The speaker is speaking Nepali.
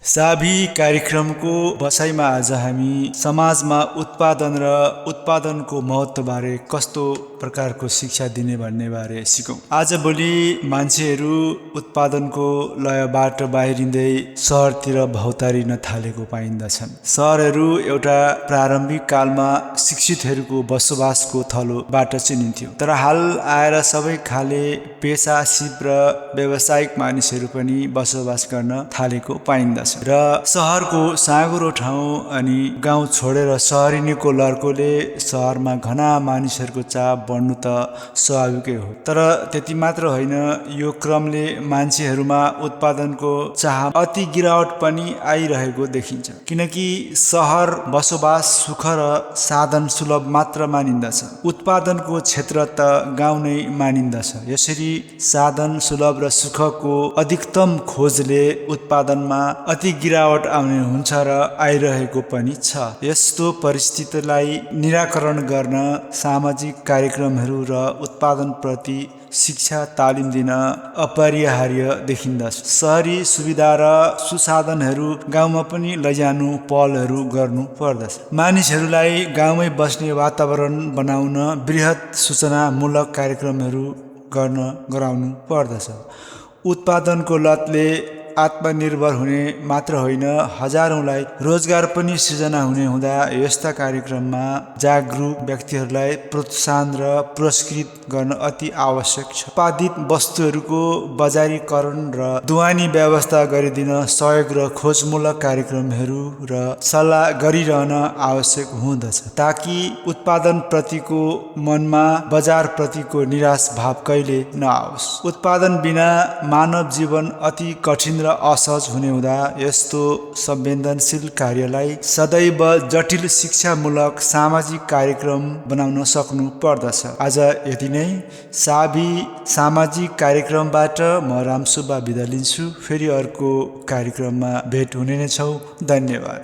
साभी कार्यक्रमको बसाइमा आज हामी समाजमा उत्पादन र उत्पादनको महत्त्वबारे कस्तो प्रकारको शिक्षा दिने भन्ने बारे सिकौँ। आजभोलि मान्छेहरू उत्पादनको लयबाट बाहिरिँदै सहरतिर भौतारिन थालेको पाइन्दछन्। सहरहरू एउटा प्रारम्भिक कालमा शिक्षितहरूको बसोबासको थलोबाट चिनिन्थ्यो, तर हाल आएर सबै खाले पेशा, सिप र व्यावसायिक मानिसहरू पनि बसोबास गर्न थालेको पाइन्दछ र सहरको साँघुरो ठाउँ अनि गाउँ छोडेर सहरिनेको लर्कोले सहरमा घना मानिसहरूको चाप बढ्नु त स्वाभाविकै हो। तर त्यति मात्र होइन, यो क्रमले मान्छेहरूमा उत्पादनको चाह अति गिरावट पनि आइरहेको देखिन्छ, किनकि सहर बसोबास सुख र साधन सुलभ मात्र मानिन्दछ, उत्पादनको क्षेत्र त गाउँ नै मानिन्दछ। यसरी साधन सुलभ र सुखको अधिकतम खोजले उत्पादनमा अति गिरावट आउने हुन्छ र आइरहेको पनि छ। यस्तो परिस्थितिलाई निराकरण गर्न सामाजिक कार्यक्रमहरू र उत्पादनप्रति शिक्षा तालिम दिन अपरिहार्य देखिन्दछ। शहरी सुविधा र सुसाधनहरू गाउँमा पनि लैजानु पहलहरू गर्नु पर्दछ। मानिसहरूलाई गाउँमै बस्ने वातावरण बनाउन बृहत सूचनामूलक कार्यक्रमहरू गराउनु पर्दछ। उत्पादनको लतले आत्मनिर्भर हुने मात्र होइन, हजारौंलाई रोजगार पनि सृजना हुने हुँदा यस्ता कार्यक्रममा जागरुक व्यक्तिहरूलाई प्रोत्साहन र पुरस्कृत गर्न अति आवश्यक छ। उत्पादित वस्तुहरूको बजारीकरण र ढुवानी व्यवस्था गरिदिन सहयोग र खोजमूलक कार्यक्रमहरू र सल्लाह गरिरहन आवश्यक हुँदछ, ताकि उत्पादनप्रतिको मनमा बजारप्रतिको निराश भाव कहिले नआओस्। उत्पादन बिना मानव जीवन अति कठिन र असहज हुने हुँदा यस्तो संवेदनशील कार्यलाई सदैव जटिल शिक्षामूलक सामाजिक कार्यक्रम बनाउन सक्नु पर्दछ। आज यति नै। साभी सामाजिक कार्यक्रमबाट म रामसुब्बा बिदा लिन्छु। फेरि अर्को कार्यक्रममा भेट हुने नै छौँ। धन्यवाद।